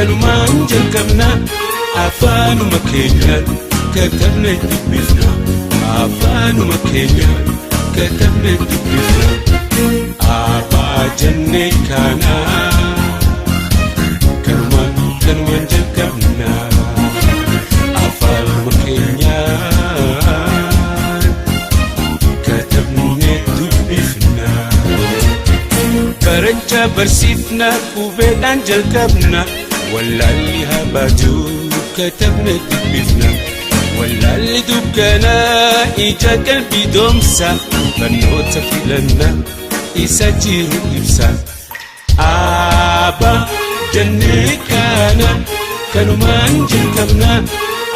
Kanumaan jalqabna, afaanuma keenyaan katabne dubbifna. Afaanuma keenyaan katabne dubbifna. Abbaa jennee kana, kanumaan kanumaan jalqabna. Afaanuma keenyaan katabne dubbifna. Barachaa barsiifna, qubeedhaan jalqabna. Wallaalli habaatu, katabne dubbifna. Wallaalli dukkanaa ija qalbii doomsa. Barnoota filanna, isa jiru ibsa. Abbaa jennee kana, kanumaan jalqabna.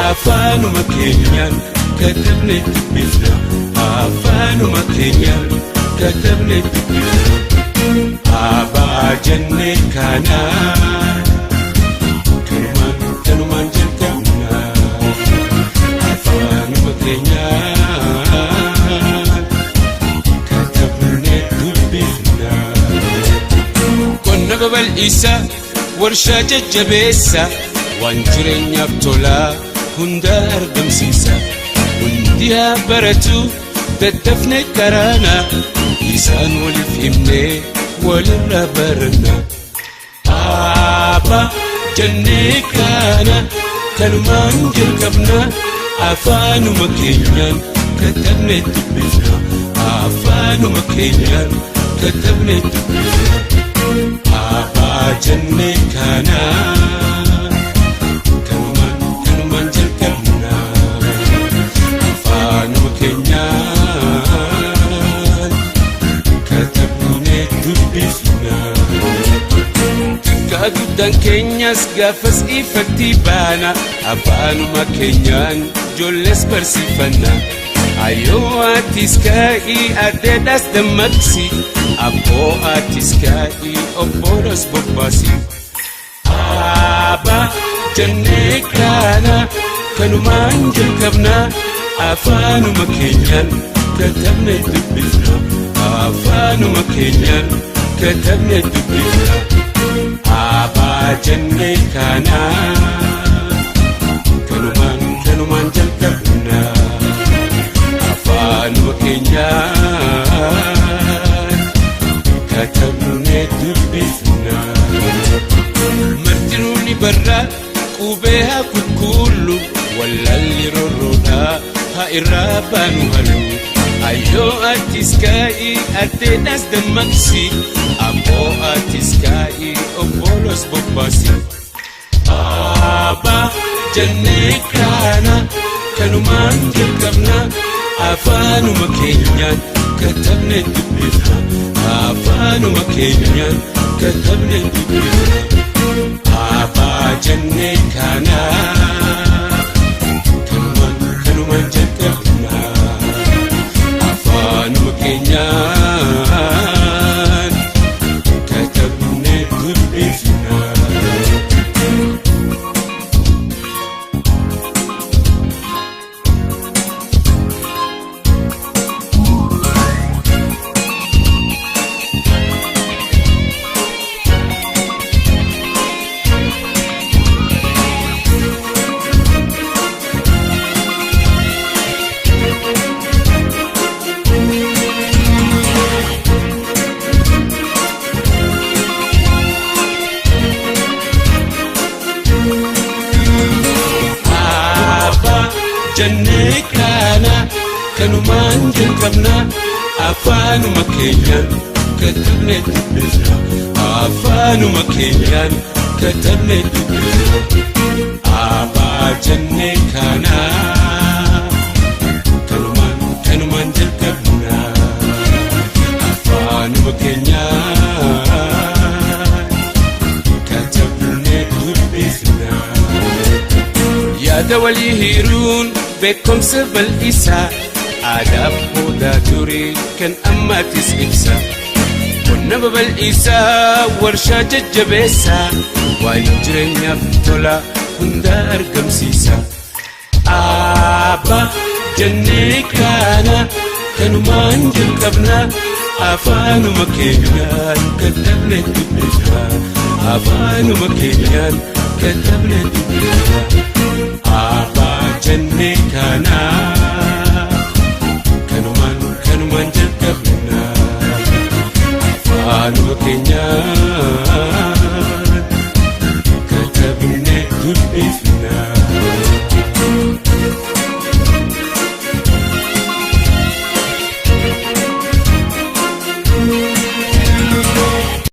Afaanuma keenyaan katabne dubbifna. Afaanuma keenyaan katabne dubbifna. Abbaa jennee kana, kanumaan kanumaan jalqabna. Afaanuma keenyaan katabne dubbifna. Qonna babal'isa, warshaa jajjabeessa, waan jireenyaaf tolaa hunda argamsiisa. Hundi haa baratu, daddafne karaana, isaan waliif himnee walirraa baranna. Abbaa jennee kana, kanumaan jalqabna. Afaanuma keenyaan katabne dubbifna. Afaanuma keenyaan katabne dubbifna. Abbaa jennee kana, kanumaan kanumaan jalqabna. Afaanuma keenyaan katabne dubbifna. Xiqqaa guddaan keenyas gaafas ifatti baana. Afaanuma keenyaan ijoollees barsiifanna. Ayyoo, atis ka'ii, addeedhaas dammaqsi. Abboo, atis ka'ii, obbolos bobbaasi. Abbaa jennee kana, kanumaan jalqabna. Afaanuma keenyaan katabne dubbifna. Afaanuma keenyaan katabne dubbifna. Abbaa jennee kana, kanumaan kanumaan jalqabna. Afaanuma keenyaan katabne dubbifna. Martinuu ni barraa, qubee haa qulqullu. Wallaalli rorroodhaa haa irraa baanu halu. Ayyoo, atis ka'ii, addeedhaas dammaqsi. Abboo, atis ka'ii, obbolos bobbaasi. Abbaa jennee kana, kanumaan jalqabna. Afaanuma keenyaan katabne dubbifna. Afaanuma keenyaan katabne dubbifna. Abbaa jennee kana, kanumaan kanumaan jalqabna. Afaanuma keenyaan katabne dubbifna. Abbaa jennee kana, kanumaan jalqabna. Afaanuma keenyaan katabne dubbifna. Afaanuma keenyaan katabne dubbifna. Abbaa jennee kana, kanumaan kanumaan jalqabna. Afaanuma keenyaan katabne dubbifna. Yaada walii hiruun beekumsa bal'isaa. Aadaaf hoodaa ture kan ammaatis ibsa. Qonna babal'isaa, warshaa jajjabeessaa, waan jireenyaaf tola hunda argamsiisa. Abbaa jennee kana, kanumaan jalqabna. Afaanuma keenyaan katabne dubbifna. Afaanuma keenyaan Katabne dubbifna abbaa jennee kanaa.